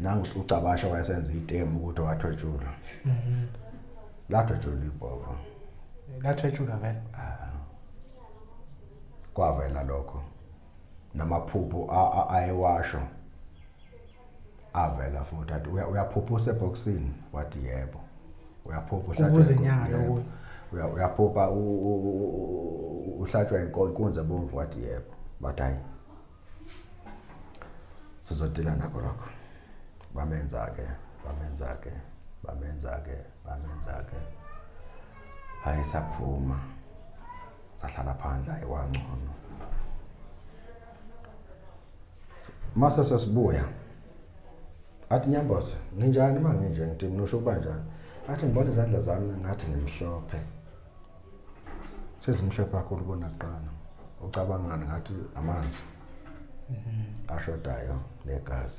Nangu uCabasha wayesenza itemu ukuthi wathwetshulwa. Lathwetshulwa ibhovo. Lathwetshulwa vele. Ah. Kwavela lokho. Namaphupho ayewasho avela futhi athi uyaphupha usebhokisini, wathi yebo. Uyaphupha uhlatshwa Kubuza inyanga lokhu. Uyaphupha uhlatshwa inkunzi ebomvu, wathi yebo. Bathi hayi, sizodila nakho lokho. Bamenza-ke, bamenza-ke, bamenza-ke, bamenza-ke, hayi, saphuma, sahlala phandle, hayi, wangcono. Mase sesibuya, athi, "Nyambose, nginjani uma nginje?" Ngithi, "Mina usho ukuba njani?" Athi, "Ngibona izandla zami ngathi ngimhlophe, sezimhlophe kakhulu kunakuqala. Ucabangani?" Ngathi amanzi ashodayo negazi.